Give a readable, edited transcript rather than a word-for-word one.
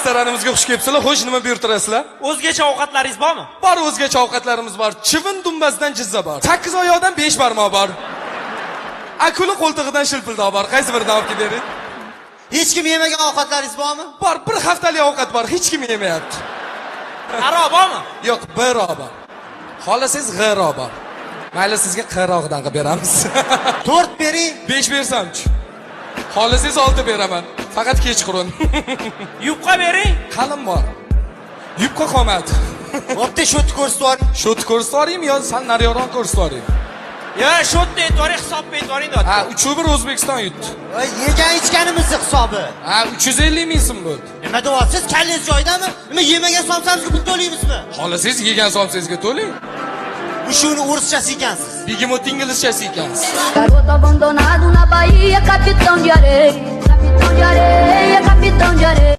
Restoranimizga xush kelibsizlar. Xo'sh, nima buyurtirasizlar? O'zgacha ovqatlaringiz bormi? Bor, o'zgacha ovqatlarimiz bor. Chivin dumbasidan jizza bor. Sakkiz oyoqdan besh barmoq bor. Akula qo'ltig'idan shilpildoq bor. Qaysi biridan olib kelib bering? Hech kim yemagan ovqatlaringiz bormi? Bor, bir haftalik ovqat bor, hech kim yemayapti. Aroq bormi? Yo'q, biroq bor. Xohlasangiz g'iro bor. Mayli, sizga qirog'idan qilib beramiz. 4 bering. 5 bersamchi? Xohlasangiz 6 beraman. Faqat kechqurun. Yupqa bering. Qalin bor. Yupqa qolmadi. Bo'pti, shu ko'rsatib yuboring. Shot ko'rsatib yuboraymi yo sal naryoqroq ko'rsatib yuboraymi? Yo, shotni aytib yuboring, hisobni aytib yuboring deyapti. Ha, 3-1 O'zbekiston yutdi. Voy, yegan ichganimizni hisobi. Ha, 350 ming so'm bo'ldi. Nima deyapsiz? Kallangiz joyidami? Nima, yemagan somsamizga pul to'laymizmi? Xohlasangiz yegan somsangizga to'lang. Shuni o'rischasi ekansiz. Begemot inglizchasi ekansiz. Garoto abandonado na Bahia, capitão de areia. Capitão de areia, capitão de areia.